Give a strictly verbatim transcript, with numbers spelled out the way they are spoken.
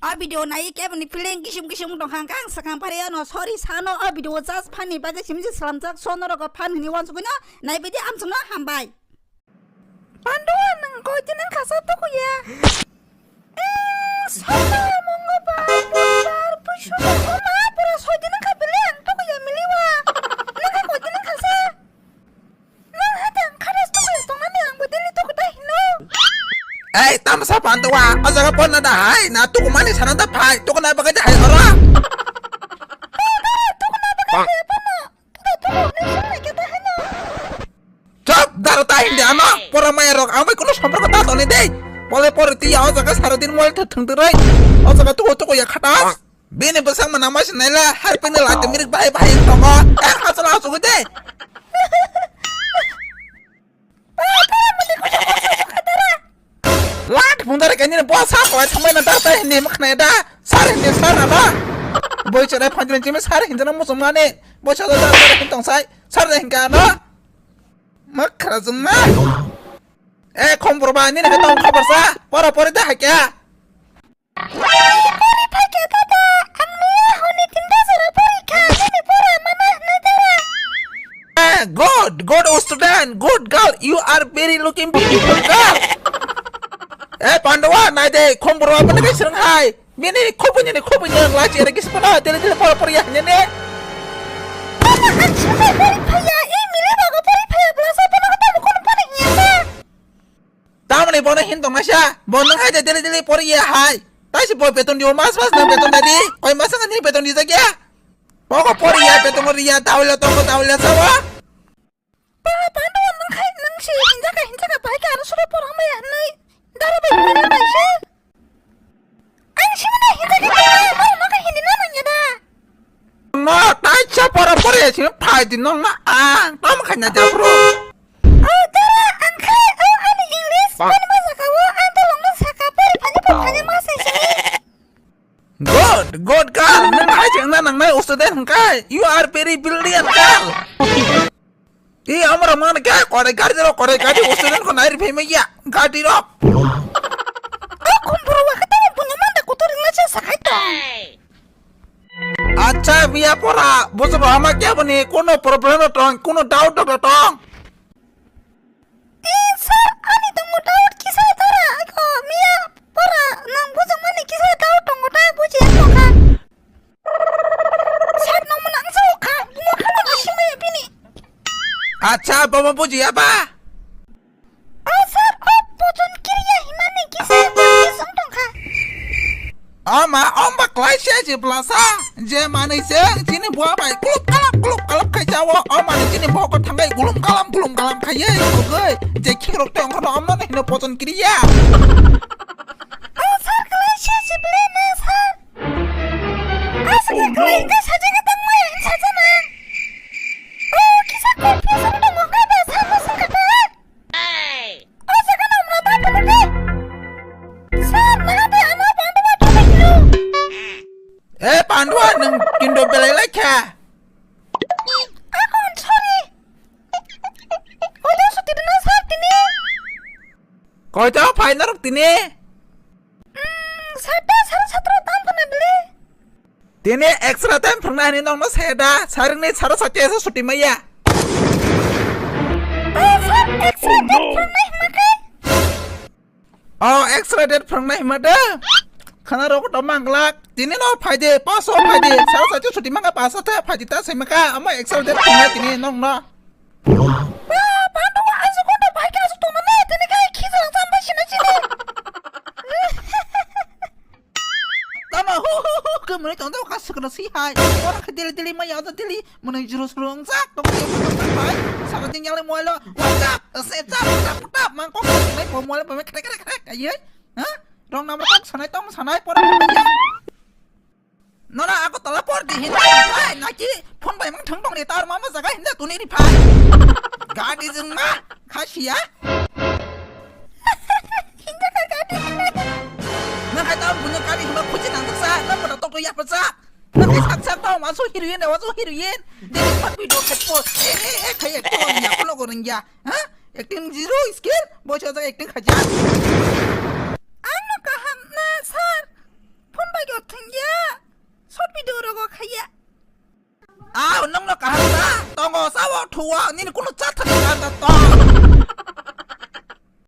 O video nai keboni feeling kisim kisim tongkha, ang kang sakang pare ano sorry sano, o video just fan ni bagwi simsi slamjak, so norok fan hini wansugwi no nai bidi amsong no hambai. Pandu nang koi tinang khasa tukuya. Eh, soto mongo ba, bubar, pusu, oma pura soi tinang kha bele ang tukuya miliwa. Nang kha koi tinang khasa. Nang hata ang kharas tukuya tongani ang bodeli tukuta hino. Ei, tamsa panduwa, o jaga ponna da hai, na tukumani sana da phai, tukuna bagwi da hai ora. Tukuna bagwi da hai pano. Chop, daro ta hindi ano, pora maya rok, ang bai kuno somporko ta toni dei. Pole pore tiya o jaga sara din mol thung thung rai. O jaga tuko tuko ya khatas. Bini bwsang mana masi naila, har pini lati mirik bahai bahai tongo. Eh, asal asal gede. Lak mundar kani bo sa ko thamai na data hindi makna da. Sar hindi sar na ba. Boi chara phanjin chimi sar hindi na musum mane. Bo sa da sar hindi tong sai. Sar hindi ka na. Makra jung na. Eh, khom bro ba, nini ka tong khobor sa. Pora pori da hakya. Pori phai khe tata, ang miya hwnwi tinta jora pori kha, nini pora mana hwnwi dara. Eh, good, good student, good girl, you are very looking beautiful girl. Eh, Pandawa, nai de, khom bro ba, nini ka srang hai. Bini khobini ni khobini ni lai chere kis pana tele tele pora pora ya ne ne. Ang sumai pori phaya, e mile bago pori phaya, blasa pana kata bukan pana hiya. Tamni bono hin tong nasa, bono hai de tele tele pori ya hai. Tai si boy beton dio mas mas nang beton dari, koi mas nang ni beton di jaga. Bogo pori ya beton ri ya, tawla tongo tawla sawa. Ba, ba, ba, nang khai, nang si hinjaka, hinjaka, bai ka, ano sura pora maya, nai, dara bai, nai, nai, nai, si. Ang si mana hinjaka, nai, nai, nang ka hindi na, nang ya da. No, tai cha pora pora ya, si phai di nong na, ang, tam khai na ja, bro. Oh, dara, ang khai, oh, ani English, pani ma saka, wo, ang to long na saka, pori, pani, pani, pani, ma sai, si. Good, good girl. Nang hai jeng na nang nai student hwnkhe. You are very brilliant girl. I amra man kya kore gari ro kore gari student ko nai ri phai maya. Gari ro. O khum bro wa kata mo punya manda kutu ri na cha sakai to. Acha biya pora. Boso ba ama kya bani kono problem ro tong, kono doubt ro tong. Eh, sir, ani tongo doubt kisa tara. Ako, miya, pora, nang bujang mani kisa doubt tongo ta, buji ang tongkha. Sir, nang muna ang sao kha, mo kha nang asimaya bini. Acha, baba buji ya ba? Oh, sir, oh, pochon kiriya himani kisa, kisa tongkha. Ama, omba klai se je blasa. Je manui se chini bua bai kuluk kalap kuluk kalap khai chao. O manui chini bua ko thangai gulum galam gulum galam khai ye. Ogai, je khikrok te ongkha no omno no hino pochon kiriya. Oh, sir, klai se je ble na, sir. Asa ke klai ke saja ke tang mai, saja na. Oh, kisa ko pisa no mo kai ba, sir, ko sir ka ba. O jaga no mra ba palo de. Sir, naga de ano pando ba palo kilo. Eh, Pandua, nang kindo belai lai kha. Ako, sorry. Ojo suti dena sir tini. Koito final rok tini. Hmm, sir, sir, sir, tam kena beli. Tini extra time phwrwngna hinwi nokno saya da, saringni saro sakhe se suti maya. Oh, sir, extra time phwrwngnai hwnma khe? Oh, extra date phwrwngnai hwnma da? Khana rok to manglak. Tini no phai de, paso phai de, saro sakhe suti manga paso the phai de ta sai maka, amo extra date phwrwngnai tini nokno. Ba, ba, no, asu ko to bai ka asu to na me, tini kai khiza sam ba sina sina. Tama hu hu hu hu ke muni tong tong ka sukra si hai. Ora ke dili dili ma ya dili muni juru surung sak tong ke muni tong bai. Saka jing yang le moi lo. What's up? Se tap tap tap mang kok mai po moi lo mai krek krek krek. Aye. Ha? Rong nam rong sanai tong sanai pora. Nona aku tala por di hin pai naki phone bai mang thang tong ni tar mama jaga hinda tuni ni pai. Gadi jeng ma khasia. Nang hai tau bunya kari hima khuji nang sa, nang pada tok ya pasa. Nang hai sak sak tau masu heroin, masu heroin. Dili pat video khat po. Eh, eh, eh, khai acting ya, ko logo rengya. Ha? Acting zero skill, boy sa acting khaja. Ano kaham na, sir. Phone Nokno kaham ta? Tongo, sao, thuo, nini kunu cha thani kaham ta to?